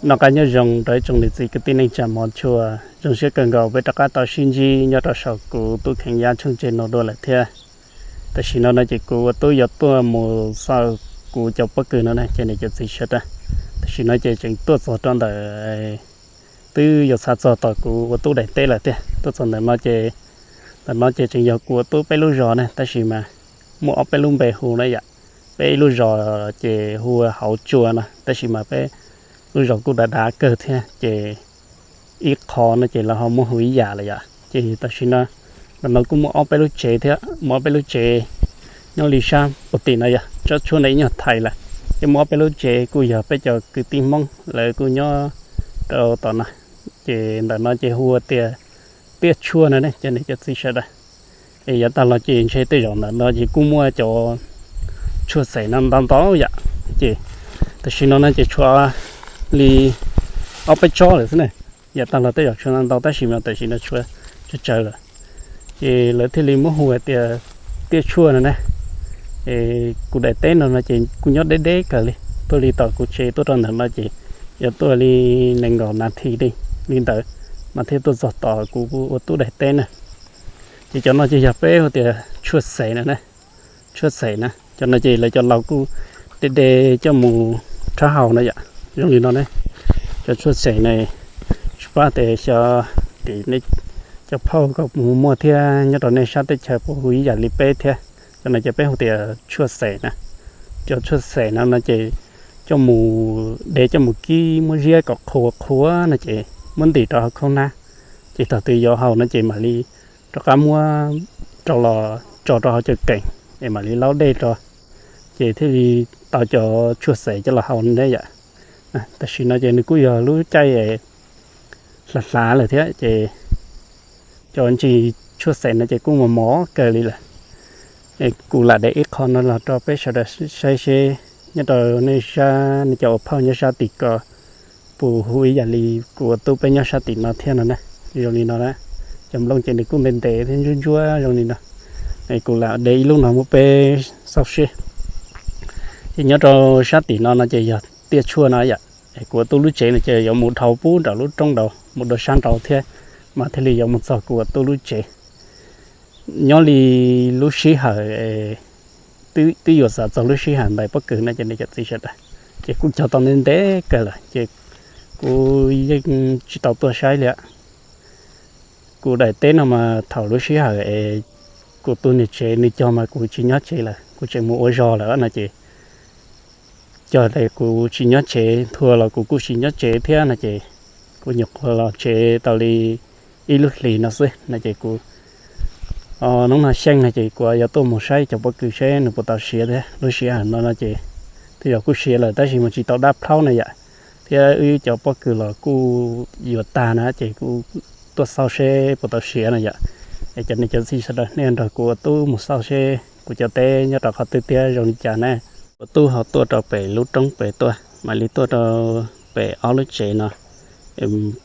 Noj qab nyob zoo rau ib tsoom niam txiv kwv tij neej tsa mov tshua, zoo siab kawg nkaus peb rov qab tau sib ntsib nyob rau saum kuv tub kheev yab tshooj tsev no dua lawm thiab. Tam sim no no ces kuv ua tub yuav tuaj mus xauj kuv cov pob kws no ne cov niam cov txiv sawv daws. Tam sim no ces tseem tuaj txog rau ntawm, twb yuav xav txog tom kuv ua tub daim teb lawm thiab. Tuaj txog ntawm no ces, ntawm no ces tseem yog kuv ua tub peb lub zos ne, tab sis mas muaj ob peb lub npe hu na yom. Peb ib lub zos ces hu ua Hauv Tsua no, tab sis mas peb lub zos kuj dav dav kawg thiab ces ib qho no ces lawv ho muab hu ib yam lawm yom. Ces tam sim no, ntawm no kuj muaj ob peb lub tsev thiab, muaj ob peb lub tsev nyob li sab puag tim no yog tsob tshuaj ntawd ib nyuag thaiv lawm. Ces muaj ob peb lub tsev kuj yog peb cov kwv tij Hmoob lawv kuj nyob rau tom no. Ces ntawm no ces hu ua tias Tiaj Tshuaj no ne cov niam cov txiv sawv daws. Es yav tag los ces ntshe tej zaum ntawm no ces kuj muaj cov tshuaj xeem no ntau ntau yom. Ces tam sim no no ces tshuav li ob peb tsob lawm xwb na. Yav tag los tej zaum tshuav ntau ntau tab sis mas tam sim no tshuav tsawg tsawg lawm. Ces lawv thiaj li muab hu hais tias Tiaj Tshuaj no na. Es kuv daim teb no no ces kuj nyob deb deb kawg li, tuaj li tom kuv tsev tuaj rau ntawm no ces yuav tuaj li nees nkaum nas this li, li ntawd mas thiaj tuaj txog tom kuv ua tub daim teb na. Ces cov no ces yog peb hu tias tshuaj xeem no na, tshuaj xeem na. Cov no ces lawv cov laus kuj de de coj mus rhaub haus no yom, zoo li no ne. Cov tshuaj xeem ne, tsis paub tias xyov tim nej cov phauj ko puas muaj thiab nyob rau nej sab teb chaws puas hu ib yam li peb thiab. Cov no ces peb hu tias tshuaj xeem na. Cov tshuaj xeem no no ces coj mus de coj mus kib muab ziab kom qhuav qhuav no ces muab ntim rau hauv khaub hnab, ces thaum twg yuav haus no ces mam li rov qab muab rau los tso rau hauv cov keem es mam li laub dej rau, ces thiaj li tau cov tshuaj xeem coj los haus ne yom. Tam sim no ces nws kuj yog lub caij hlav hlav lawm thiab ces cov ntsis tshuaj xeem no ces kuj mos mos kawg li lawm. Kuv lam de ib qho no los rau peb sawv daws saib seb nyob rau nej sab, nej cov ua phauj nyob sab tim ko puas hu ib yam li kuv ua tub peb nyob sab tim no thiab no na. Zoo li no na, cov nplooj ces nws kuj ntev ntev thiab ntsuab ntsuab zoo li no. Kuv lam de ib lub no muab peb xauj seb. Ces nyob rau sab tim no no ces yog Tiaj Tshuaj no yom. Kuv ua tub lub tsev no ces yuav mus dhau pub nram lub roob nraud mus dua sab nraud thiab mas thiaj li yuav mus txog kuv ua tub lub tsev. Nyob li lub sij hawm twb yuav xav txog lub sij hawm ntais pob kws no ces nej cov txiv sawv daws, ces kuj cog tau ntev ntev kawg lawm ces kuv yeej tsis tau tuaj saib li. Kuv daim teb no mas thaum lub sij hawm es kuv tus niam tsev nws cog mas kuv tsis nyob tsev lawm, kuv tseem mus ua zog lawm no ces cog tas kuv tsis nyob tsev, thuav los kuv kuj tsis nyob tsev thiab no ces kuv nyuam qhuav los tsev tau li ib lub hlis no xwb no ces kuv hnub no xyeej no ces kuv yuav tuaj mus saib cov pob kws seb nws puas tau siav thiab. Lub sij hawm no no ces tej zaum kuj siav lawm tab sis mas tsis tau dab plaub na yom, thiab wb cov pob kws los kuj yuav tag na ces kuv tuaj xauj seb puas tau siav na yom. Es cov niam cov txiv sawv daws nej nrog kuv ua tub mus xauj seb kuv cov teb nyob rau qhov twg thiab zoo li cas na. Ua tub ho tuaj rau pem lub roob pem tuaj, mam li tuaj rau pem ob lub tsev no.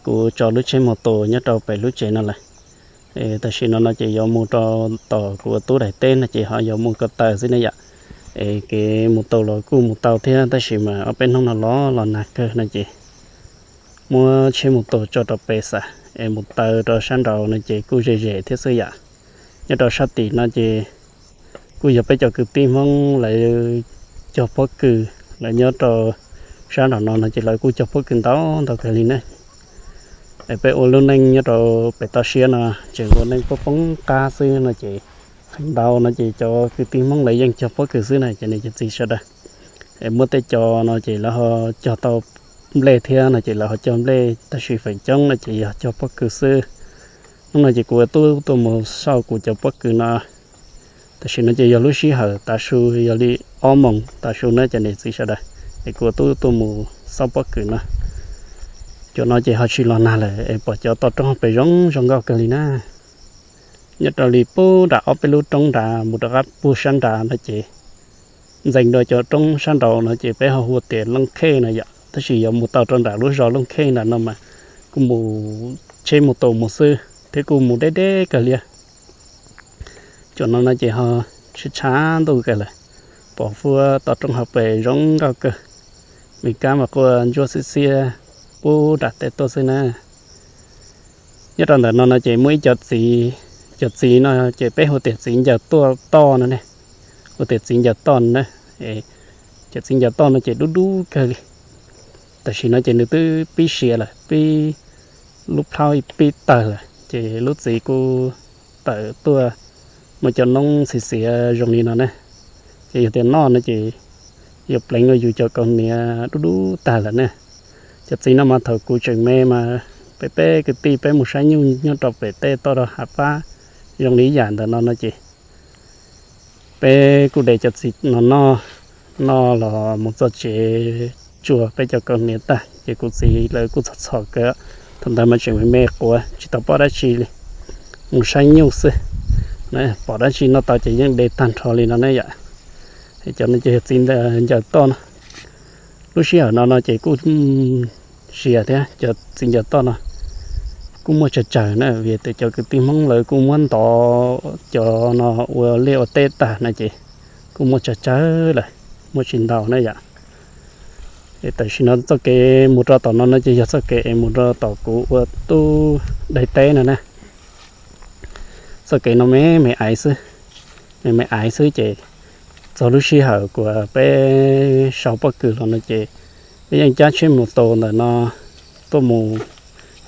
Kuv tso lub tsheb mus tus nyob rau pem lub tsev no lawm. Tam sim no no ces yuav mus rau tom kuv ua tub daim teb no ces ho yuav mus ko taw xwb ne yom. Es kev mus tus los kuj mus tau thiab tab sis mas ob peb hnub no los los nag kawg no ces muab tsheb mus tus tso rau pem xwb es mus taw rau sab nraud no ces kuj ze ze thiab xwb yom. Nyob rau sab tim no ces kuj yog peb cov kwv tij Hmoob lawv cog pob kws, lawv nyob rau sab nraum no no ces lawv kuj cog pob kws ntau ntau kawg li na. Peb ua lub neej nyob rau pem toj siab no tseem ua neej poob poob qab xwb no ces qee ntau no ces cov kwv tij Hmoob lawv yeej cog pob kws xwb na cov niam cov txiv sawv daws. Muaj tej co no ces lawv ho cog tau nplej thiab no ces lawv ho cog nplej tab sis feem coob no ces yog cog pob kws xwb. Hnub no ces kuv ua tub tuaj mus xauj kuv cov pob kws no. Tam sim no ces yog lub sij hawm tav su yog li ob moos tav su na cov niam txiv sawv daws, es kuv ua tub tuaj mus xauj pob kws no. Cov no ces ho tsis los nag lawm es pom cov toj roob pem zoo zoo nkauj kawg li na. Nyob rau li puag nram ob peb lub roob nrad mus rov qab puag sab nrad no ces ntxeev dua cov roob sab nraud no ces peb ho hu tias Looj Khej no yom, tab sis yuav mus tau rau nram lub zos Looj Khej nram no mas kuj mus tsheb mus tus mus xwb thiab kuj mus deb deb kawg li. Cov no no ces ho tshav tshav ntuj kawg lawm, pom fuab toj roob hauv pes zoo nkauj kawg. Me kab mas quaj ntsuab xiab xiab, puag nram teb tuaj xwb na. Nyob rau ntawm no no ces muaj ib cov txiv, cov txiv no ces peb hu tias txiv ncaws tuaj toj no ne, hu tias txiv ncaws toj no na. Cov txiv ncaws toj no ces dub dub kawg li. Tam sim no ces nws twb pib siav lawm, pib, lub plhaub pib tawg lawm ces lub txiv kuj tawm tuaj muaj cov noob xiv xiav zoo li no na. Ces yog tias noj no ces yuav pleev ua yus cov kaus hniav dub dub tag lawm na. Cov txiv no mas thaum kuv tseem me mas peb peb kwv tij peb mus saib nyuj nyob rau pem tej toj rau hav pab zoo li ib yam ntawm no no ces peb kuj de cov txiv no noj, noj los mus txog tsev tsuas peb cov kaus hniav tag ces kuv txiv lawv kuj txhos txhos kawg. Thaum ntawd mas tseem me me quav tsis tau paub dab tsi li, mus saib nyuj xwb. Pom dab tsi noj tau ces yeej de tag nrho li no ne yom. Cov no ces yog txiv ncaws toj no. Lub sij hawm no no ces kuj siav thiab, cov txiv ncaws toj no kuj muaj tsawg tsawg na, vim tias cov kwv tij Hmoob lawv kuj muab ntov cov no ua liaj ua teb tag no ces kuj muaj tsawg tsawg lawm, muaj tsis ntau na yom. Tam sim no txoj kev mus rau tom no no ces yog txoj kev es mus rau tom kuv ua tub daim teb no na. Txoj kev no me me aiv xwb, me me aiv xwb ces txog lub sij hawm kuas peb sau pob kws los no ces peb yeej cab tsheb mus tus ntawm no tuaj mus,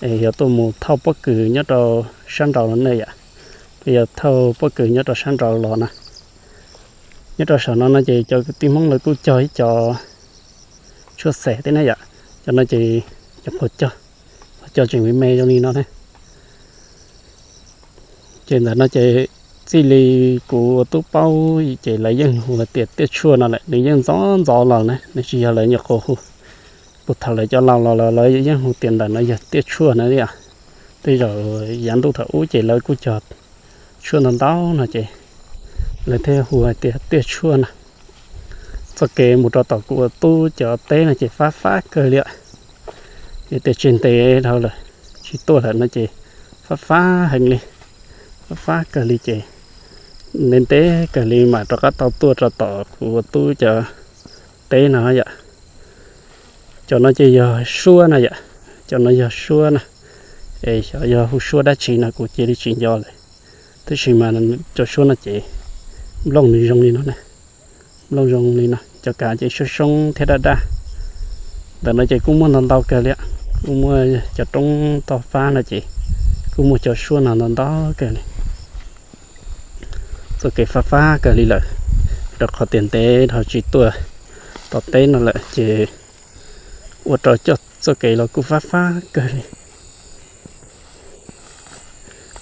es yog tuaj mus thauj pob kws nyob rau sab nraud los ne yom. Peb yog thauj pob kws nyob rau sab nraud los na. Nyob rau saum no no ces cov kwv tij Hmoob lawv kuj cog ib co tshuaj xev thiab na yom. Cov no ces cov phom cog, phom cog tseem me me zoo li no ne. Ces ntawm no ces txij li kuv ua tub paub ces lawv yeej hu tias tiaj tshuaj no lawm, nws yeej ntxov ntxov los na, nws tsis yog lawv nyuam qhuav hu. Puag thaum lawv cov laus los lawv yeej hu tias ntawm no yog tiaj tshuaj na yom. Tej zaum yav ntuj thaum ub ces lawv kuj cog tshuaj ntau ntau no ces lawv thiaj hu hais tias tiaj tshuaj no. Txoj kev mus rau tom kuv ua tub cov teb no ces fab fab kawg li. Yog tias tseg ntev dhau lawm tsis tuaj lawm no ces fab fab heev li, fab fab kawg li ces ntev ntev kawg li mam rov qab tau tuaj rau tom kuv ua tub cov teb no yom. Cov no ces yog suab na yom, cov no yog suab na. Es xyov yog hu suab dab tsi no kuv cia li tsis nco lawm, tab sis mas cov suab no ces nplooj nws zoo li no na, nplooj zoo li no, cov kav ces soob soob thiab daj daj. Ntawm no ces kuj muaj ntau ntau kawg li, kuj muaj cov roob toj fab no ces kuj muaj cov suab no ntau ntau kawg li. Txoj kev fab fab kawg li lawm, rau qhov tias ntev dhau tsis tuaj tom teb no lawm ces ua rau coj txoj kev los kuj fab fab kawg li.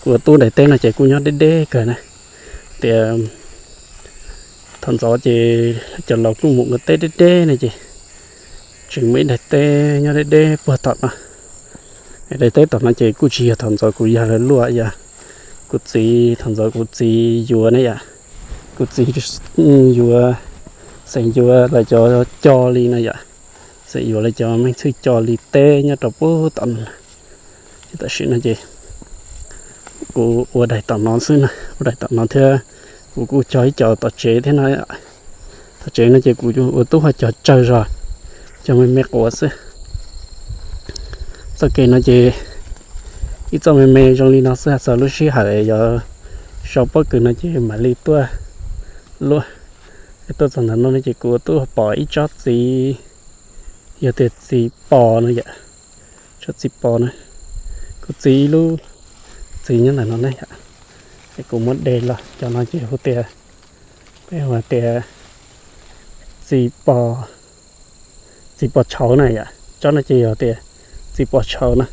Kuv ua tub daim teb no ces kuj nyob deb deb kawg na, tias thaum ntxov ces cov laus kuj mus ua teb deb deb no ces tseem muaj ib daim teb nyob deb deb puag tom no. Daim teb tom no ces kuj tsis yog thaum ntxov kuv yog lawv luaj, yog kuv txiv, thaum ntxov kuv txiv yuav ne yom, kuv txiv yuav, xeem yuav lawv cov co li no yom, xeem yuav lawv cov me txhwj co li teb nyob rau puag tom no. Ces tam sim no ces kuv ua daim tom no xwb na, ua daim tom no thiab kuv kuj cog ib co tom tsev thiab no. Tom tsev no ces kuv ua tub ho cog tsawg zog, cog me me quav xwb. Txoj kev no ces ib txoj me me zoo li no xwb, txog lub sij hawm yuav sau pob kws no ces mam li tuaj luaj. Tuaj txog ntawm no ces kuv ua tub pom ib tsob txiv, yog tias txiv pos no yom, tsob txiv pos na, kuv txiv ib lub txiv nyob ntawm no ne yom. Es kuv muab de los, cov no ces hu tias, peb hu tias txiv pos, txiv pos tshauv na yom. Tsob no ces yog tias txiv pos tshauv na.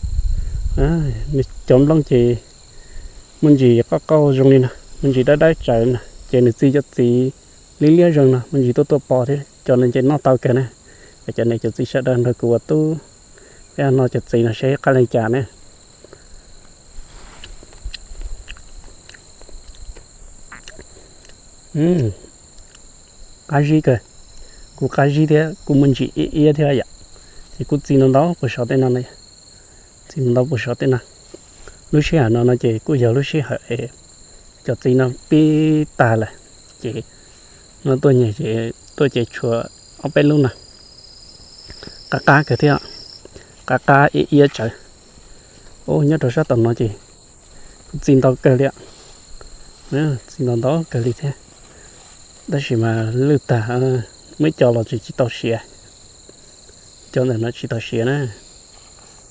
Cov nplooj ces muaj ntsis qauj qauj zoo li no, muaj ntsis dawb dawb tsawv na, ces nws txi cov txiv liab liab zoo no, muaj ntsis tuaj tuaj pos thiab. Cov no ces noj tau kawg na. Cov niam cov txiv sawv daws nrog kuv ua tub, peb no cov txiv no seb qab li cas ne. Qab zib kawg, kuj qab zib thiab kuj muaj ntsis iab iab thiab yom. Ces kuj txi ntau ntau puag saum tej no, txi ntau ntau puag saum tej no. Lub sij hawm no no ces kuj yog lub sij hawm es cov txiv no pib tag lawm, ces no tuaj nyem ces tuaj ces tshuav ob peb lub no. Qab qab kawg thiab. qab qab iab iab tsawv. Ub, nyob rau sab tom no ces kuv txi ntau kawg li, txi ntau ntau kawg li thiab, tab sis mas lwj tag, muab ib co los tsis tsis tau siav. Cov ntawm no tsis tau siav na,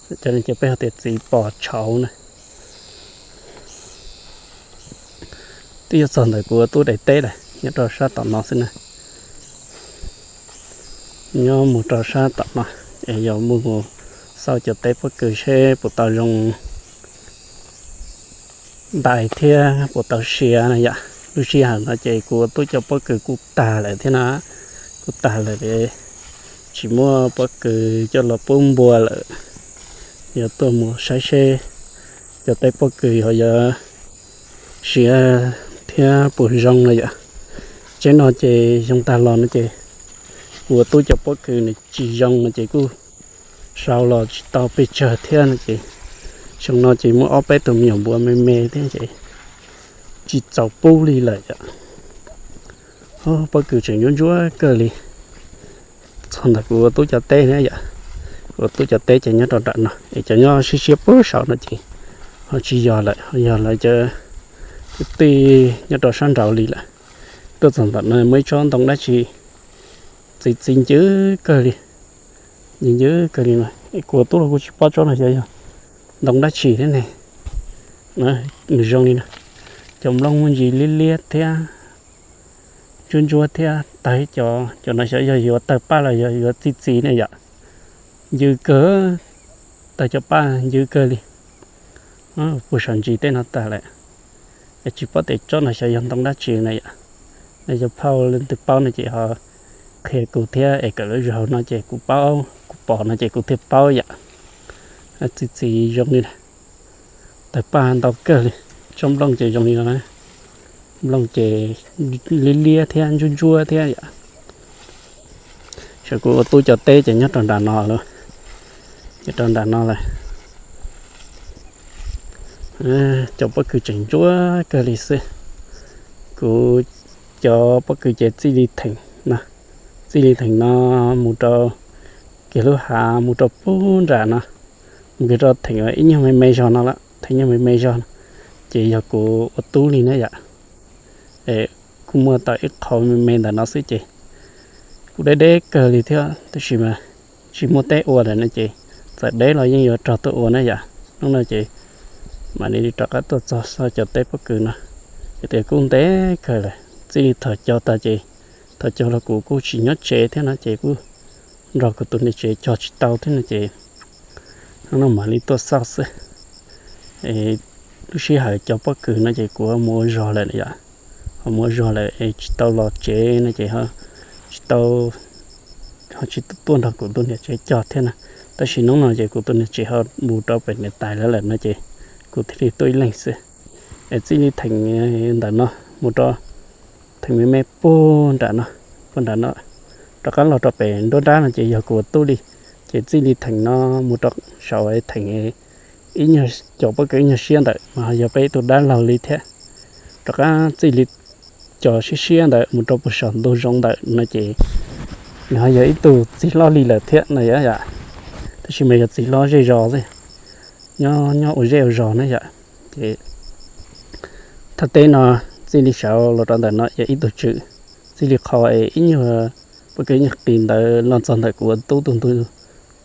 cov no ces peb ho tias txiv pos tshauv na. Twb yuav txog ntawm kuv ua tub daim teb lawm, nyob rau sab tom no xwb na. Nyob mus rau sab tom no, es yog mus mus xauj cov teb pob kws seb puas tau zoo ntais thiab puas tau siav na yom. Lub sij hawm no ces kuv ua tub cov pob kws kuj tag lawm thiab na, kuj tag lawm, tsis muaj pob kws coj los pub npua lawm. Yog tuaj mus saib seb cov teb pob kws ho yuav siav thiab puas zoo no yom. Tseeb no ces xyoo tag los no ces kuv ua tub cov pob kws nws tsis zoo no ces kuj sau los tsis tau pes tsawg thiab no ces xyoo no ces muaj ob peb tus me nyuam npua me me thiab ces tsis txaus pub li lawm yom. Pob kws tseem ntsuab ntsuab kawg li. Txog ntawm kuv ua tub cov teb na yom, kuv ua tub cov teb ces nyob rau nram no es cov nyob siab siab puag saum no ces ho tsis yog lawm, ho yog lawv cov kwv tij nyob rau sab nraud li lawm. Tuaj txog ntawm no muaj ib tsob ntoo dab tsi txi txiv ncw kawg li, ncw ncw kawg li no. Kuv ua tub los kuj tsis paub tsob no xyov yog ntoo dab tsi thiab ne. Nws zoo li no, cov nplooj muaj ntsis liab liab thiab ntsuab ntsuab thiab tag ib co, cov no xyov yog yuav tawg paj los yog yuav txi txiv ne yom. Ncw kawg, tawg cov paj ncw kawg li. Puag saum ntsis tej no tag lawm, es tsis paub tias tsob no xyov yog ntoo dab tsi na yom. Nej cov phauj leej twg paub no ces ho qhia kuv thiab es kom lub zaug no ces kuv paub, kuv pom no ces kuv thiaj paub yom. Txi txiv zoo li na, tawg paj ntau kawg li. Tsob nplooj ces zoo li no, nplooj ces liab liab thiab ntsuab ntsuab thiab yom. Saib kuv ua tub cov teb ces nyob rau nram no lawm, nyob rau nram no lawm. Cov pob kws tseem ntsuab kawg li xwb. Kuv cov pob kws ces txij li theem no, txij li theem no mus rau kiag lub hav mus rau puag nram no, mus kiag rau theem ib nyuag me me zog no lawm, theem nyuag me me zog no, ces yog kuv ua tub li na yom. Kuj muaj tau ib qho me me ntawm no xwb ces kuj deb deb kawg li thiab, tab sis mas tsis muaj teb ua lawm no ces txawm deb los yeej yuav rog tuaj ua na yom. Hnub no ces mam li rov qab tuaj txog xauj cov teb pob kws no, ces tias kuj ntev kawg lawm, txij li thaum cog tas ces thaum cog los kuv kuj tsis nyob tsev thiab no ces kuj nrog kuv tus niam tsev cog tsis tau thiab no ces hnub no mam li tuaj xauj xwb. Lub sij hawm cov pob kws no ces kuv mus ua zog lawm yom, ho mus ua zog lawm es tsis tau los tsev no ces tsis tau, ho tsis tuaj nrog kuv tus niam tsev cog thiab na. Tab sis hnub no ces kuv tus niam tsev ho mus rau pem niam tais lawv lawm no ces kuv thiaj li tuaj ib leeg xwb. Es txij li theem ntawm no mus rau theem me me puag nram no, puag nram no rov qab los rau pem nruab nrab no ces yog kuv ua tub li. Ces txij li theem no mus rau saum theem ib nyuag, cov pob kws ib nyuag siab ntawm mas ho yog peb ib tug dab laug li thiab. Rov qab txij li cov siab siab ntawd mus rau puag saum ntug zoov ntawm no ces nws ho yog ib tug txiv hlob li lawm thiab no yom. Tab sis mas yog txiv hlob zej zos xwb, nyob nyob ua zej ua zos na yom. Ces thaj teb no txij li saud los rau ntawm no yog ib tug tswm, txij li qhov es ib nyuag pob kws ib nyuag qis ntawd los txog ntawm kuv ua tub tus ntug,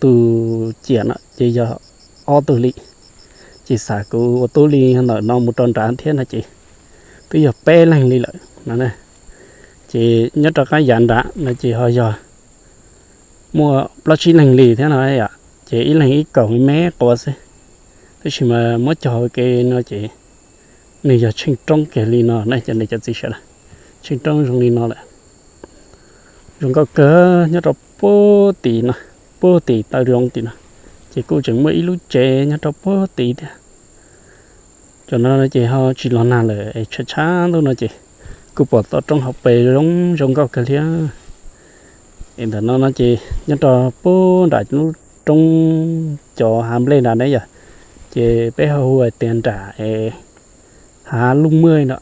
tus ciam no ces yog ob tug li. Ces xam kuv ua tub li ntawm no mus rau nrad thiab no ces twb yog peb leeg li lawm no. Ces nyob rau qab yav nrad no ces ho yog muaj plaub tsib leeg li thiab no yom. Ces ib leeg ib kaum me me quav xwb, tab sis mas muab cog ua ke no ces nws yog tsheej roob kiag li no na, cov niam cov txiv sawv daws. Tsheej roob zoo li no lawm, zoo nkauj kawg nyob rau puag tim no, puag tim taw zoov tim no. Ces kuj tseem muaj ib lub tsev nyob rau puag tim thiab. Cov no ces ho tsis los nag lawm es tshav tshav ntuj no ces kuj pom toj roob hauv pes zoo zoo nkauj kawg li. Es ntawm no no ces nyob rau puag nram lub roob, cov hav nplej nram ne yom, ces peb ho hu hais tias nram es hav luj muaj no,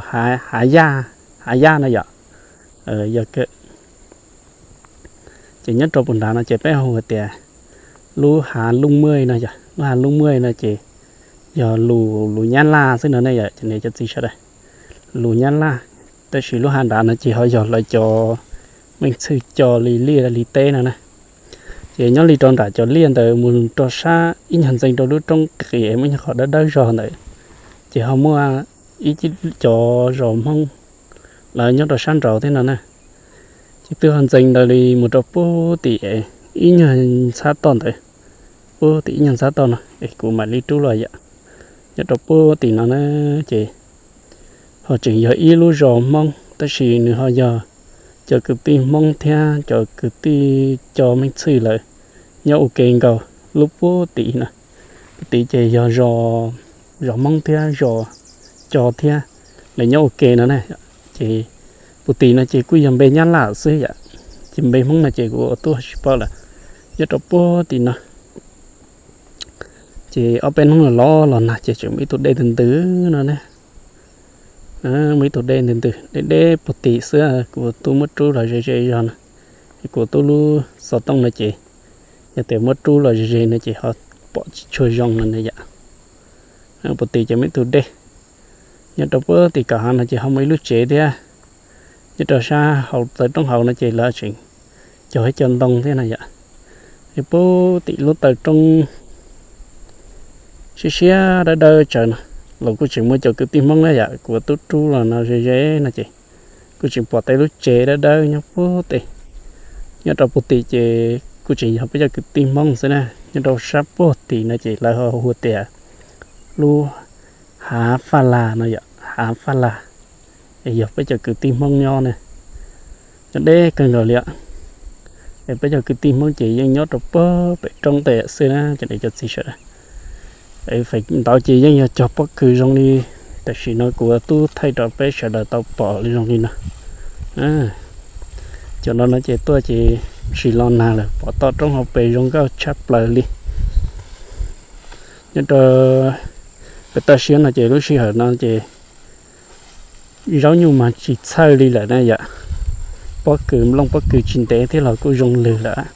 hav yaj, hav yaj no yom. Yog ces nyob rau puag nrad no ces peb hu hais tias lub hav Looj Muaj no yom, lub hav Looj Muaj no ces yog lus, lus Nyab Laj xwb no ne yom, cov niam cov txiv sawv daws, lus Nyab Laj. Tab sis lub hav nrad no ces ho yog lawv cov Meej Txhwj cov li liaj li teb no na. Ces nyob li rau nram cov liaj ntawd mus rau sab ib nyuag ntxeev rau lub roob qis muaj ib nyuag qhov dawb dawb zog ntawd, ces ho muaj ib cov zos Hmoob lawv nyob rau sab nraud thiab no na. Ces twb ho ntxeev ntawd li mus rau puag tim ib nyuag ntxhab toj ntawd, puag tim ib nyuag ntxhab toj no es kuv mam li rub los yom. Nyob rau puag tim no na, ces ho tseem yog ib lub zos Hmoob tab sis nws ho yog cov kwv tij Hmoob thiab cov kwv tij cov Meej Txhwj lawm nyob ua ke nkaus lub puag tim no. Puag tim ces yog zos, zos Hmoob thiab zos cov thiab lawv nyob ua ke no na. Ces puag tim no ces kuj yog npe Nyab Laj xwb yom, ces npe Hmoob no ces kuv ua tuaj tsis paub lawm. Nyob rau puag tim no ces ob peb hnub los los nag ces tseem muaj ib tug dej ntws ntws no ne. Muaj ib tug dej ntws ntws deb deb puag tim xwb, kuv twb muab rub los ze ze zog no. Kuv twb lub xov tooj no ces yog tias muab rub los ze ze no ces ho pom tsis tshua zoo no ne yom. Puag tim ces muaj ib tug dej. Nyob rau puag tim kaum hav no ces ho muaj ib lub tsev thiab. Nyob rau sab hauv taw roob hauv no ces lawv tseem cog ib co ntoo thiab no yom. Puag tim lub taw roob siab siab dawb dawb tsawv no los kuj tseem muaj cov kwv tij Hmoob na yom, kuv twb rub los no ze ze no ces kuj tseem pom tej lub tsev dawb dawb nyob puag tim. Nyob rau puag tim ces kuj tseem yog peb cov kwv tij Hmoob xwb na. Nyob rau sab puag tim no ces lawv ho hu tias lub Hav Faj Las no yom, Hav Faj Las, es yog peb cov kwv tij Hmoob nyob ne. Nyob deb kawg nkaus li os. Es peb cov kwv tij Hmoob ces yeej nyob rau puag pem roob tej xwb na cov niam cov txiv sawv daws. Feem ntawd ces yeej yog cog pob kws zoo li tam sim no kuv twb thaij rau peb sawv daws tau pom li zoo li no. Cov no no ces tuaj ces tsis los nag lawm, pom toj roob hauv pes zoo nkauj tshaj plaws li. Nyob rau pem toj siab no ces lub sij hawm no ces zaub nyuj mas tsis txhawj li lawm na yom. Pob kws nplooj pob kws tsis ntev thiab los kuj zoo lwg lawm.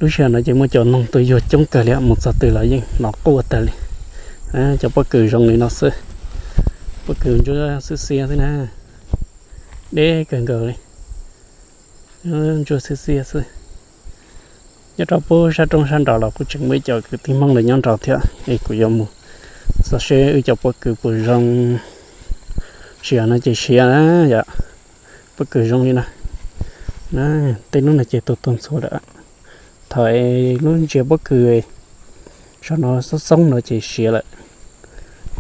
Lub sij hawm no ces muaj cov noog tuaj yuag coob kawg li, mus txog twg los yeej hnov quaj tag li. Cov pob kws zoo li no xwb, pob kws ntsuab xiab xiab xwb na, deb kawg nkaus li, ntsuab xiab xiab xwb. Nyob rau puag sab roob sab nraud los kuj tseem muaj ib co kwv tij Hmoob lawv nyob nraud thiab, es kuv yuav mus xauj seb wb cov pob kws puas zoo. Sij hawm no ces siav na yom, pob kws zoo li no. Tej hnub no ces tuag tuag ntxhua lawm. Thaum lub ntsia pob kws saum no xoob xoob no ces siav lawm,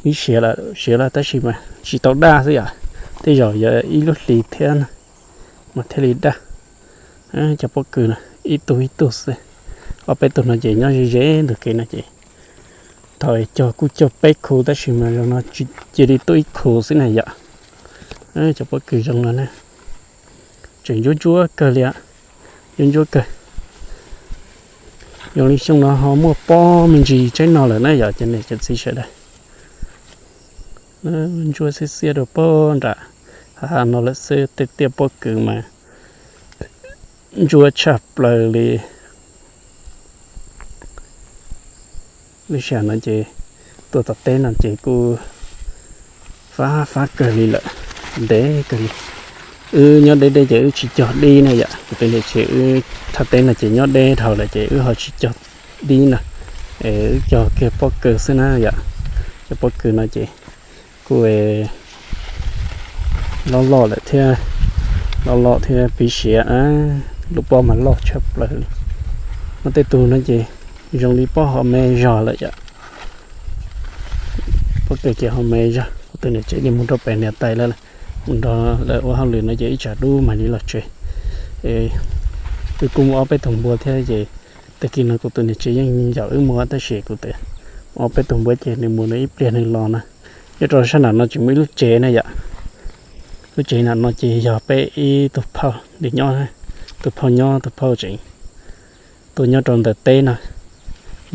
ib siav lawm, siav lawm tab sis mas tsis tau daj xwb yom, tej zaum yuav ib lub hlis thiab mas thiaj li daj. Cov pob kws no ib tug ib tug xwb, ob peb tug no ces nyob ze ze ntug kev no ces thaum cog kuj cog peb khu tab sis mas zaum no cia li tuaj ib khu xwb na yom. Cov pob kws zoo no na, tseem ntsuab ntsuab kawg li, ntsuab ntsuab kawg. Zoo li xyoo no ho muaj pob me ntsis tsaib no lawm na yom cov niam cov txiv sawv daws. Ntsuab xiab xiab rau pob nram hav no lawm xwb, tej tiaj pob kws mas ntsuab tshaj plaws li. Lub sij hawm no ces tuaj tom teb no ces kuj fab fab kawg li lawm, ntev kawg li. Wb nyob deb deb ces wb tsis cog dib na yom, kuv tus niam tsev wb thaj teb no ces nyob deb dhau lawm ces wb ho tsis cog dib na, es wb cog kiag pob kws xwb na yom. Cov pob kws no ces kuj loj loj lawm thiab, loj loj thiab piv xiav, lub pob mas loj tshaj plaws li. Muaj tej tug no ces zoo li pob hauv me zog lawm yom. Pob kws ces hauv me zog, kuv tus niam tsev mus rau pem niam tais lawm, mus nrog lawv ua hauj lwm no ces ib tsam dub mam li los tsev. Wb kuj muaj ob peb tug npua thiab ces tag kis no kuv tus niam tsev yeej yaum wb mus tab sis kuv tias muaj ob peb tug npua ces nws mus nws ib pliag nws los na. Nyob rau sab nram no tseem muaj ib lub tsev na yom. Lub tsev nram no ces yog peb ib tug phauj nws nyob, tus phauj nyob, tus phauj tseem tuaj nyob rau ntawm teb no,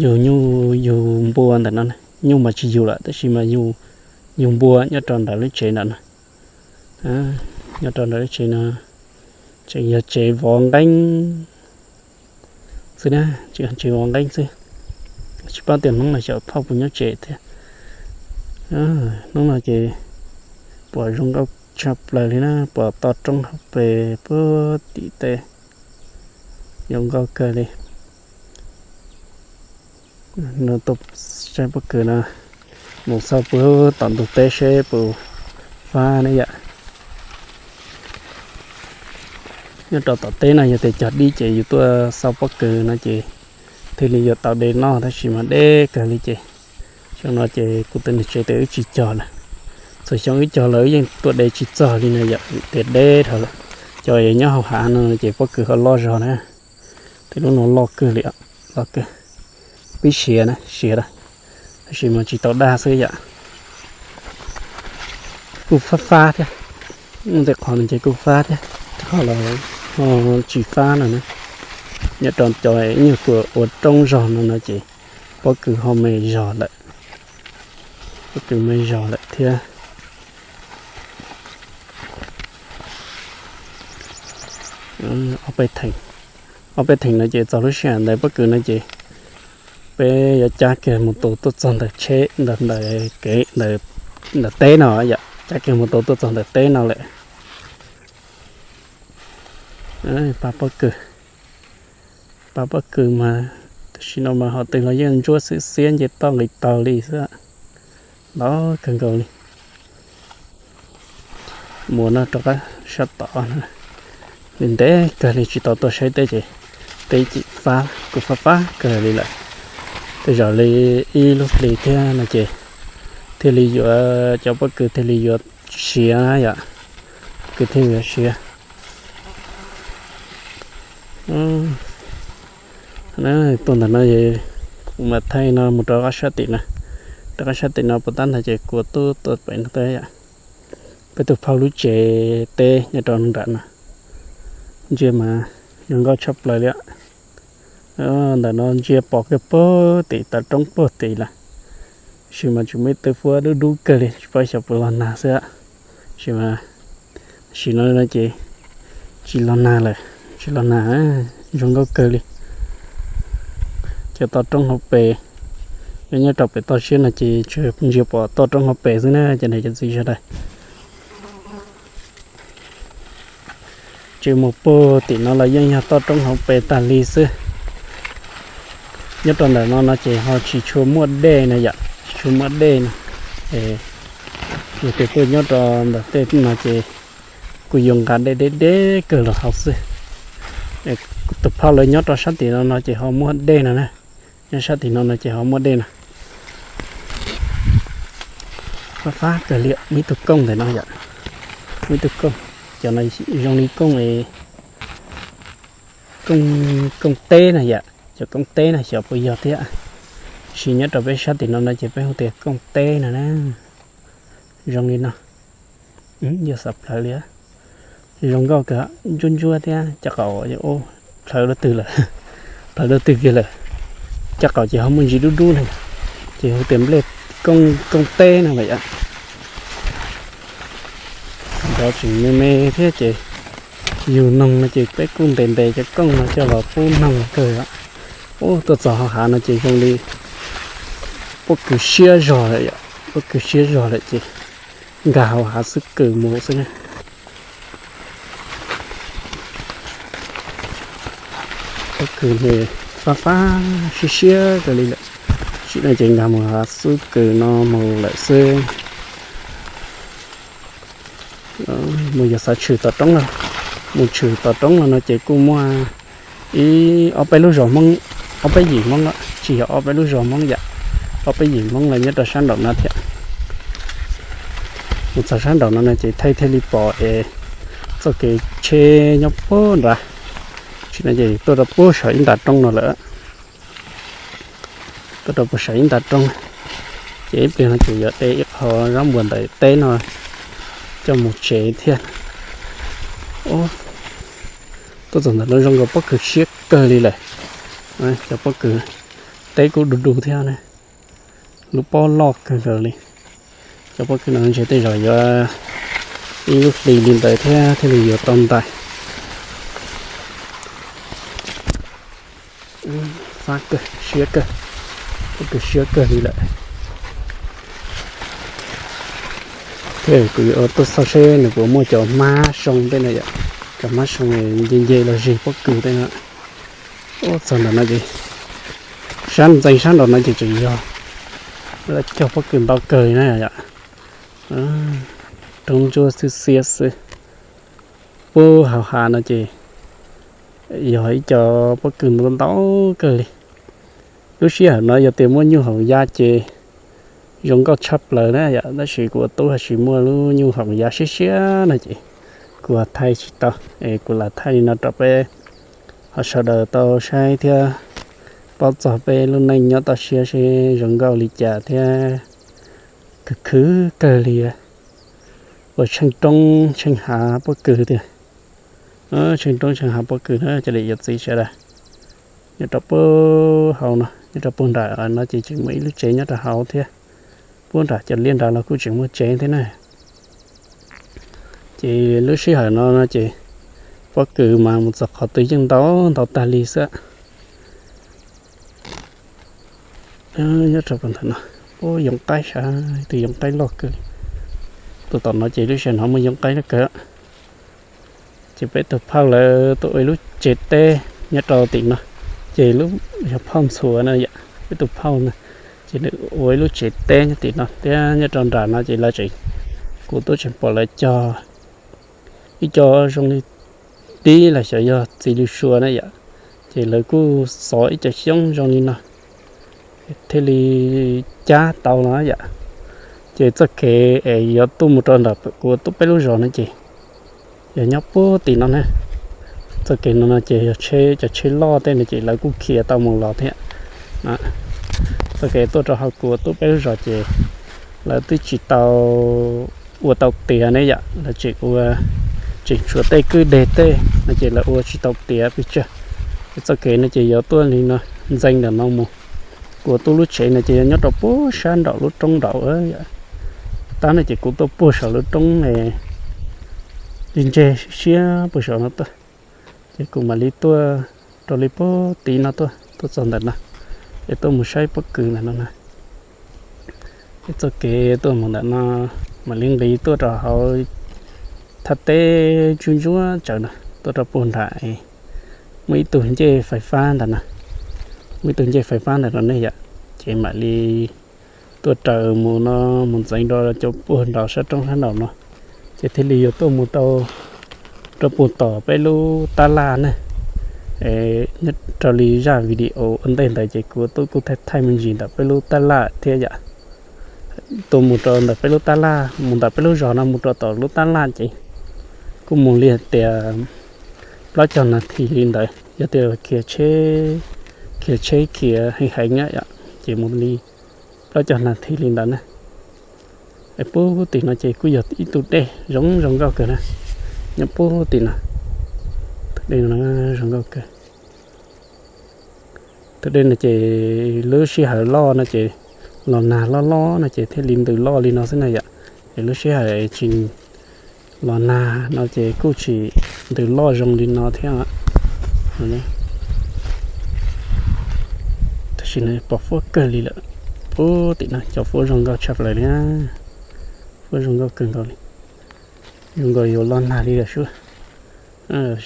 yug nyuj yug npua ntawm no, nyuj mas tsis yug lawm tab sis mas yug npua nyob rau ntawm lub tsev ntawm no. Nyob rau ntawm lub tsev no, Tseem yog tsev vov nqeeb xwb na, tseem yog tsev vov nqeeb xwb. Tsis paub tias hnub no xyov phauj puas nyob tsev thiab. Hnub no ces pom zoo nkauj tshaj plaws li na, pom toj roob hauv pes puag tim teb, zoo nkauj kawg li. No tuaj saib pob kws no, mus xauj puag tom ntug teb seb puas fab ne yom. Nyob rau tom teb no yog tias cog dib ces yus tuaj xauj pob kws no ces thiaj li yuav tau de noj, tab sis mas deb kawg li ces xyoo no ces kuv tus niam tsev tias wb tsis cog lawm. Txhua xyoo wb cog los wb yeej tuaj de tsis txog li no yom, tias deb dhau lawm. Cov nyob hauv hav no ces pob kws ho loj zog na. Tej lub no loj kawg li, loj kawg, pib siav na, siav lawm, tab sis mas tsis tau daj xwb yom. Kuj fab fab thiab, tej qhov no ces kuj fab thiab, tej qhov los ho tsis fab no na. Nyob rau cov nyuag kws ua roob zog no no ces pob kws ho me zog lawm, pob kws me zog lawm thiab. Ob peb theem no ces txog lub sij hawm ntawd pob kws no ces peb yuav cab kiag mus tus tuaj txog ntawm tsheb, ntawm kev, ntawm teb no yom, cab kiag mus tus tuaj txog ntawm teb no lawm. Pab pob kws, pab pob kws mas tam sim no mas ho twg los yeej ntsuab xwb, xiab nce toj nqis taug li xwb, ntau kawg nkaus li. Mus no rov qab sab tod, ntev kawg li tsis tau tuaj saib teb ces teb ces fab, kuj fab fab kawg li lawm. Tej zaum li ib lub hlis thiab no ces thiaj li yuav, cov pob kws thiaj li yuav siav yom, kws thiaj yuav siav. Tuaj ntawm no, kuv mam thaij no mus rau qab sab tim no, rau qab sab tim no puas tab ntag ces kuv tuaj tuaj pem no teb yom. Peb tus phauj lub tsev teb nyob rau nram no, ntsia mas zoo nkauj tshaj plaws li. Ntawm no ntsia pom kiag puag tim tav roob puag tim lawm, tab sis mas tseem muaj ib tug huab dub dub kawg li, tsis paub xyov puas los nag xwb. Tab sis mas tam sim no ces tsis los nag lawm, tsis los nag, zoo nkauj kawg li. Cov toj roob hauv pes, nyob rau pem toj siab no ces tsuas ntsia pom toj roob hauv pes xwb na cov niam cov txiv sawv daws. Tseem mus puag tim no los yeej yog toj roob hauv pes tag li xwb. Nyob rau ntawm no no ces ho tsis tshua muaj dej na yom, tsis tshua muaj dej na. Yog tias tuaj nyob rau ntawm tej no ces kuj yuav nqa dej deb deb kawg los haus xwb. Tus phauj lawv nyob rau sab tim no no ces ho muaj dej no na. Nyob sab tim no no ces ho muaj dej no. Fab fab kawg li, muaj ib tug kooj ntawm no yom, muaj ib tug kooj. Cov no zoo li kooj, kooj teb na yom, cov kooj teb na xyov puas yog thiab. Tab sis nyob rau peb sab tim no no ces peb hu tias kooj teb no na. Zoo li no, yog xav plhawv li, zoo nkauj kawg, ntsuab ntsuab thiab cov qaum, plhawv lub twg lawm, plhawv lub twg kiag lawm. Cov qaum ces ho muaj ntsis dub dub ne, ces hu tias nplej kooj teb no lawm yom. Nrov tseem me me thiab ces yug noog no ces peb kuj ntes ntes cov kooj no coj los pub noog kawg. Ub, tuaj txog hauv hav no ces zoo li pob kws siab zog lawm yom, pob kws siab zog lawm ces nkag hauv hav xwb kws mus xwb na. Pob kws fab fab siab siab kawg li lawm, sim no ces nkag mus hav xwb kws no mus lawm xwb. Mus yog xav tshwm tom roob no, mus tshwm tom roob no no ces kuj muaj ib ob peb lub zos Hmoob, ob peb yim Hmoob lawm, tsis yog ob peb lub zos Hmoob yom, ob peb yim Hmoob lawm nyob rau sab nraum no thiab. Mus txog sab nraum no no ces thiaj thiaj li pom es txoj kev tsheb nyob puag nrad, sim no ces tuaj rau puag saum ib nta roob no lawm. Tuaj rau puag saum ib nta roob, ces ib pliag no ces yuav de ib qho zaub npuas ntawm teb no coj mus tsev thiab. Tuaj txog ntawm no zoo nkaus pob kws siab kawg li lawm. Cov pob kws teb kuj du du thiab na, lub pob loj kawg nkaus li. Cov pob kws no ntshe tej zaum yuav ib lub hlis li ntawd thiab thiaj li yuav tau ntais. Siab kawg, pob kws siab kawg li lawm. Thiab kuv yuav tuaj xauj seb nws puas muaj cov hmab soo tej no yom, cov hmab soo nce nce los zig pob kws tej no. Ub, txog ntawm no ces sab ntxeev sab nraum no ces tseem yog lawv cog pob kws ntau kawg na yom. Roob ntsuab xwb xiab xwb. Puag hauv hav no ces yog ib co pob kws ntau ntau kawg li. Lub sij hawm no yog tias muaj nyuj hoom ya ces zoo nkauj tshaj plaws na yom, tab sis kuv ua tub hais tias muaj lub nyuj hoom ya siab siab no ces kuv thaij tsis tau, es kuv lam thaij li no rau peb ho sawv daws tau saib thiab paub txog peb lub neej nyob toj siab seb zoo nkauj li cas thiab khwv khwv kawg li. Ua tsheej roob tsheej hav pob kws tiag, tsheej roob tsheej hav pob kws na cov niam cov txiv sawv daws. Nyob rau puag hauv no, nyob rau puag nram no ces tseem muaj ib lub tsev nyob rau hauv thiab. Puag nram cov liaj nrad los kuj tseem muaj tsev thiab na. Ces lub sij hawm no no ces pob kws mas mus txog qhov twg yeej ntau ntau tag li xwb. Nyob rau puag ntawm no, puag yoo qaib sav, tus yoo qaib loj kawg li. Tus tom no ces lub sij hawm no muaj yoo qaib loj kawg. Ces peb tus phauj lawv tuaj ua ib lub tsev teb nyob rau tim no, ces lub yog phauj ntxhuav na yom, peb tus phauj na, ces nws ua ib lub tsev teb nyob tim no thiab nyob rau nram no ces lawv tseem, kuv twb tseem pom lawv cog ib co zoo li dib los xyov yog txiv lws sua na yom, ces lawv kuj xov ib co xyoob zoo li no thiaj li cab tau no yom. Ces txoj kev es yuav tuaj mus rau ntawm kuv tuaj peb lub zos no ces yog nyob puag tim no na. Txoj kev no no ces yog tsheb, cov tsheb loj tej no ces lawv kuj khiav tau mus los thiab. Txoj kev tuaj rau hauv kuv tuaj peb lub zos ces lawv twb tsis tau ua tau tiav ne yom, lawv tseem ua, tseem tshuav tej kwj deg tej no ces lawv ua tsis tau tiav pes tsawg. Ces txoj kev no ces yuav tuaj li no, ntxeev ntawm no mus. Kuv tuaj lub tsev no ces yog nyob rau puag sab nraum lub roob nraud, tab no ces kuv tuaj puag saum lub roob ne, li ntseg siab puag saum no tuaj. Ces kuv mam li tuaj rau li puag tid no tuaj, tuaj txog ntawm no, es tuaj mus saib pob kws ntawm no na. Es txoj kev tuaj mus ntawm no mam li nqis tuaj rau hauv thaj teb ntsuab ntsuab tsawv no, tuaj rau puag nram muaj ib tug ncej fais fab ntawm no, muaj ib tug ncej fais fab ntawm no ne yom. Ces mam li tuaj raws mus no, mus ntxeev rau cov puag nraum sab roob sab nraum no, ces thiaj li yuav tuaj mus rau, rau puag tom peb lub tab laj ne. Nyob raws li zaj video ua ntej ntawd ces kuv tuaj kuj thaij thaij me ntsis ntawm peb lub tab laj thiab yom. Tuaj mus rau ntawm peb lub tab laj, mus ntawm peb lub zos no mus rau tom lub tab laj ces kuj mus li tias plaub caug nas this li ntawd, yog tias khiav tsheb, khiav tsheb khiav heev heev na yom, ces mus li plaub caug nas this li ntawd na. Es puag tim no ces kuj yog ib tug dej zoo zoo nkauj kawg na, nyob puag tim no, tus dej no zoo nkauj kawg. Tus dej no ces lub sij hawm loj no ces los nag loj loj no ces thiaj li ntws loj li no xwb na yom. Es lub sij hawm tsis los nag no ces kuj tsis ntws loj zoo li no thiab. Tam sim no pom huab kawg li lawm, puag tim no cov huab zoo nkauj tshaj plaws li, huab zoo nkauj kawg nkaus li, zoo nkaus yuav los nag li lawm sub.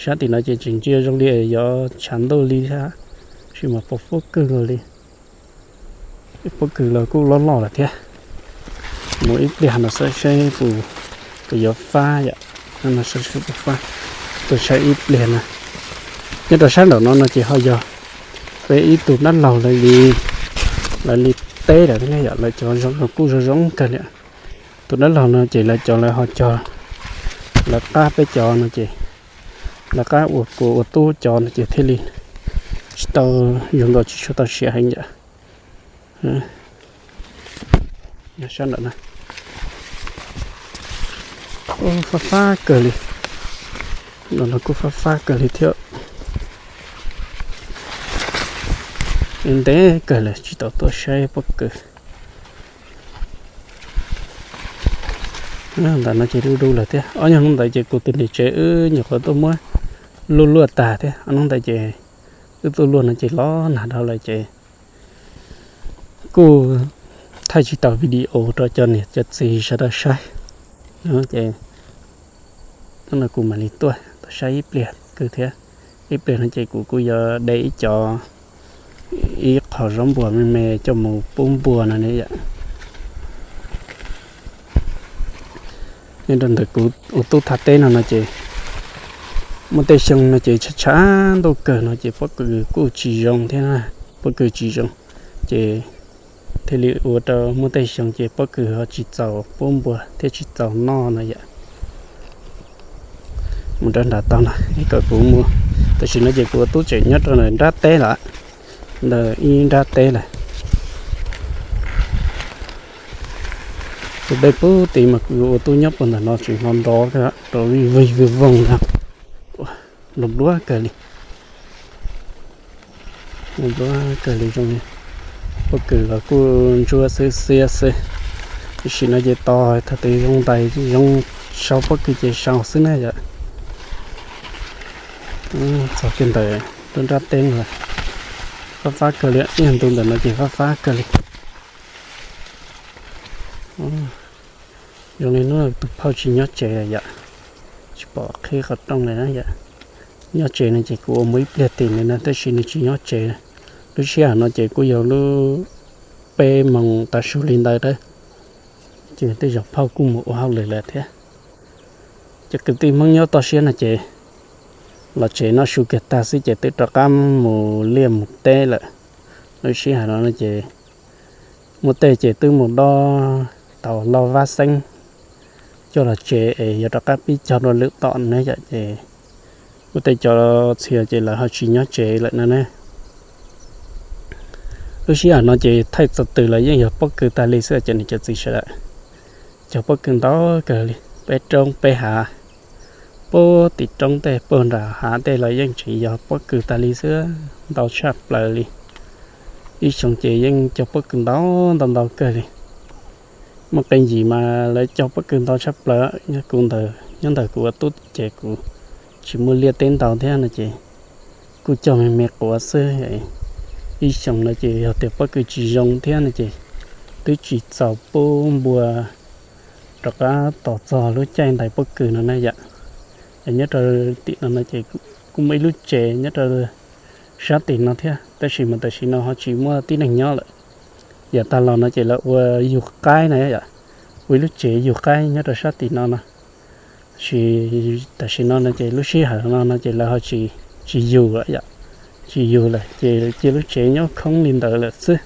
Sab tim no ces tseem ntsia zoo li yuav tshav ntuj li thiab, tab sis mas pom huab kawg nkaus li. Pob kws los kuj loj loj lawm thiab. Mus ib pliag no saib seb puas yuav fab yom. No saib seb puas fab. Tuaj saib ib pliag na. Nyob rau sab nraum no no ces ho yog peb ib tug dab laug lawv li, lawv li teb lawm thiab yom, lawv cov zoo kuj zoo zoo kawg li. Tus dab laug no ces lawv cov lawv ho cog, lawv qab peb cov no ces, lawv qab ua kuv ua tub cov no ces thiaj li tsis tau, zoo nkaus tsis tshua tau siav heev yom. Sab nraum no fab fab kawg li, no kuj fab fab kawg li thiab. Ntev kawg lawm tsis tau tuaj saib pob kws. Ntawm no ces du du lawm thiab. Ob hnub ntawd ces kuv tus niam tsev wb nyuam qhuav tuaj muab luaj luaj tag thiab. Ob hnub ntawd ces Twb tuaj luaj no ces los nag dhau lawm ces kuj thaij tsis tau video rau cov niam cov txiv sawv daws saib. Ces hnub no kuv mam li tuaj tau saib ib pliag kawg thiab. Ib pliag no ces kuv kuj yuav de ib co, ib qho zaub npua me me coj mus pub npua no ne yom. Nyob rau ntawm kuv ua tub thaj teb no no ces muaj tej xyoo no ces tshav tshav ntuj kawg no ces pob kws kuj tsis zoo thiab na, pob kws tsis zoo ces thiaj li ua rau muaj tej xyoo ces pob kws ho tsis txaus pub npua thiab tsis txaus noj no yom. Mus nram nram tau no es kom kuv mus, tam sim no ces kuv ua tub tseem nyob rau ntawm nrab teb lawm, ntawm ib nrab teb lawm. Tus dej pub tid mas kuv ua tub nyob puag ntawm no tseem hnov nrov rau vij vig vig voog no, npluav npluav kawg li. Npluav kawg li zoo li, pob kws los kuj ntsuab xiab xiab xwb. Tam sim no ces tos thaum twg zoo ntais zoo sau pob kws ces sau xwb na yom. Txog kiag ntawm lub nrab teb no, fab fab kawg li, ib yam ntu ntawm no ces fab fab kawg li. Zoo li hnub no tus phauj tsis nyob tsev lawm yom, tsis pom qhib qhov rooj li na yom. Nyob tsev no ces kuv ua mus ib pliag tim li na, tab sis nws tsis nyob tsev. Lub sij hawm no ces kuj yog lub peb moos tav su li ntawd a, ces tej zaum phauj kuj mus ua hauj lwm lawm thiab. Cov kwv tij Hmoob nyob toj siab no ces los tsev noj su kiag tag xwb ces twb rov qab mus liaj mus teb lawm. Lub sij hawm no no ces muaj tej ces twb mus dob tau loj vab xeeb coj los tsev es yuav rov qab pib cog dua lwm tom na yom, ces kuj tej cov txhia ces lawv ho tsis nyob tsev lawm no ne. Lub sij hawm no ces thaij txog twg los yeej yog pob kws tag li xwb cov niam cov txiv sawv daws. Cog pob kws ntau kawg li, peb roob peb hav, puag tim roob tej puag nram hav tej los yeej tseem yog pob kws tag li xwb, ntau tshaj plaws li. Ib xyoo ces yeej cog pob kws ntau ntau ntau kawg li. Muaj qee yim mas lawv cog pob kws ntau tshaj plaws, nyob kuv ntawd, nyob ntawm kuv ua tub ces kuv tsis muaj liaj teb ntau thiab no ces kuj cog me me quav xwb. Ib xyoo no ces yog tias pob kws tsis zoo thiab no ces twb tsis txaus pub npua rov qab tos txog lub caij ntais pob kws no na yom. Es nyob rau tim no no ces kuj muaj ib lub tsev nyob rau sab tim no thiab, tab sis mas tam sim no ho tsis muaj tib neeg nyob lawm. Yav tag los no ces lawv ua yug qaib na yom, ua ib lub tsev yug qaib nyob rau sab tim no no. Tab sis tam sim no no ces lub sij hawm no no ces lawv ho tsis, tsis yug lawm yom, tsis yug lawm ces cia lub tsev nyob khoob li ntawd lawm xwb.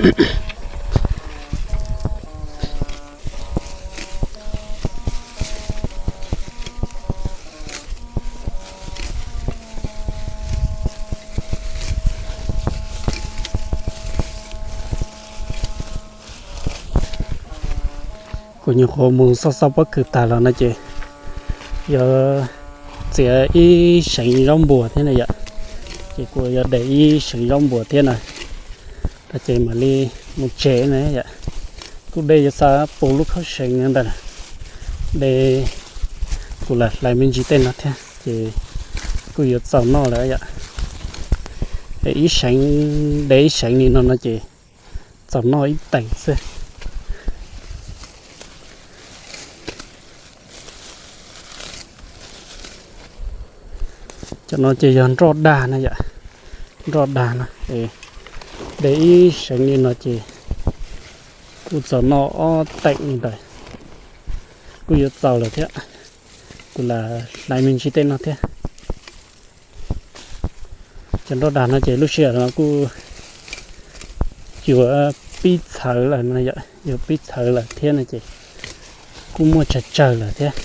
Kuv nyuam qhuav mus xauj xauj pob kws tag los no ces yuav txiav ib seev zaub npuas thiab na yom. Ces kuv yuav de ib seev zaub npuas thiab na, no ces mam li mus tsev na yom. Kuv de yuav xav pub lub khaub seev ntawd, de kuv lam hlais me ntsis tej no thiab ces kuj yuav txaus noj lawm yom. Ib seev, de ib seev li no no ces txaus noj ib teem xwb. Cov no ces yog nroj dag na yom, nroj dag na. De ib seev li no ces kuj txaus noj ob teem li ntawd, kuj yuav txaus lawm thiab. Kuv lam hlais me ntsis tej no thiab. Cov nroj dag no ces lub sij hawm no kuj yuav pib txhawv lawm no yom, yuav pib txhawv lawm thiab no ces kuj muaj tsawg tsawg lawm thiab.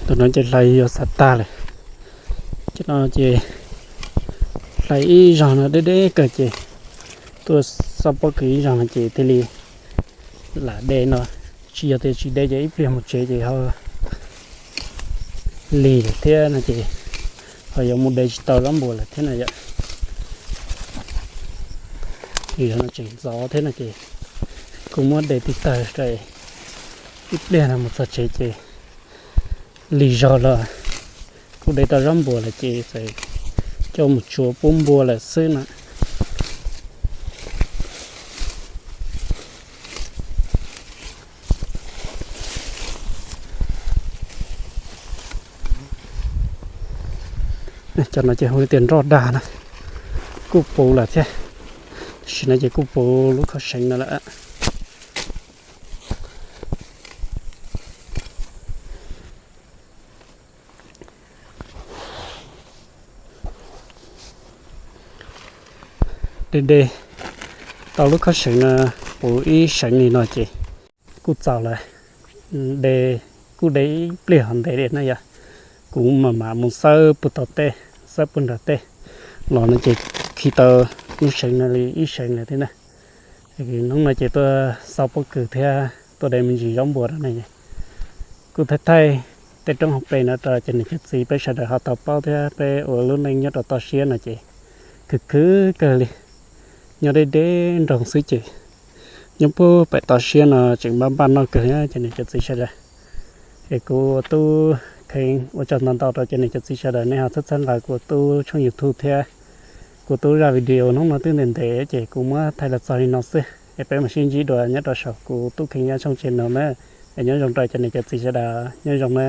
Tus no ces hlais yuav xav tag lawm. Cov no ces hlais ib zaug no deb deb kawg ces tuaj xauj pob kws ib zaug no ces thiaj li lam de no. Tsis yog tias tsis de ces ib pliag mus tsev ces ho lig lawm thiab no ces ho yuav mus de tsis tau zaub npuas lawm thiab na yom. Vim no tseem ntxov thiab no ces kuv muab de tib tag rau, ib pliag no mus txog tsev ces lig zog los kuj de tau zaub npuas lawm ces txawm coj mus tsuav pub npua lawm xwb na. Cov no ces hu tias nroj dag na, kuj puv lawm thiab. Tam sim no ces kuj puv lub khaub seev no lawm. De de tau lub khaub seev no puv ib seev li no ces kuj txaus lawm. De, kuj de ib pliag ho ntev li na yom. Kuv mam mam mus xawb puag tom tej, xawb puag nram tej los no ces khi tau lub seev no li ib seev lawm thiab na. Hnub no ces tuaj xauj pob kws thiab tuaj de me ntsis zaub npuas rau na. Kuj thaij thaij tej roob hauv pes no rau cov niam cov txiv peb sawv daws ho tau paub thiab peb ua lub neej nyob rau toj siab no ces khwv khwv kawg li, nyob deb deb nroog xwb ces nyob puag pem toj siab no tseem npaj npaj noj kawg li cov niam cov txiv sawv daws. Es kuv ua tub kheev ua tsaug ntau ntau rau cov niam cov txiv sawv daws nej ho txhawb txhawb nqa kuv ua tub tshooj YouTube thiab kuv tub zaj video hnub no twb ntev ntev ces kuv muab thaij los txog li no xwb es peb mam sib ntsib dua nyob rau saum kuv tub kheev zaj tshooj tseg no na. Es nyob zoo rau cov niam cov txiv sawv daws, nyob zoo na.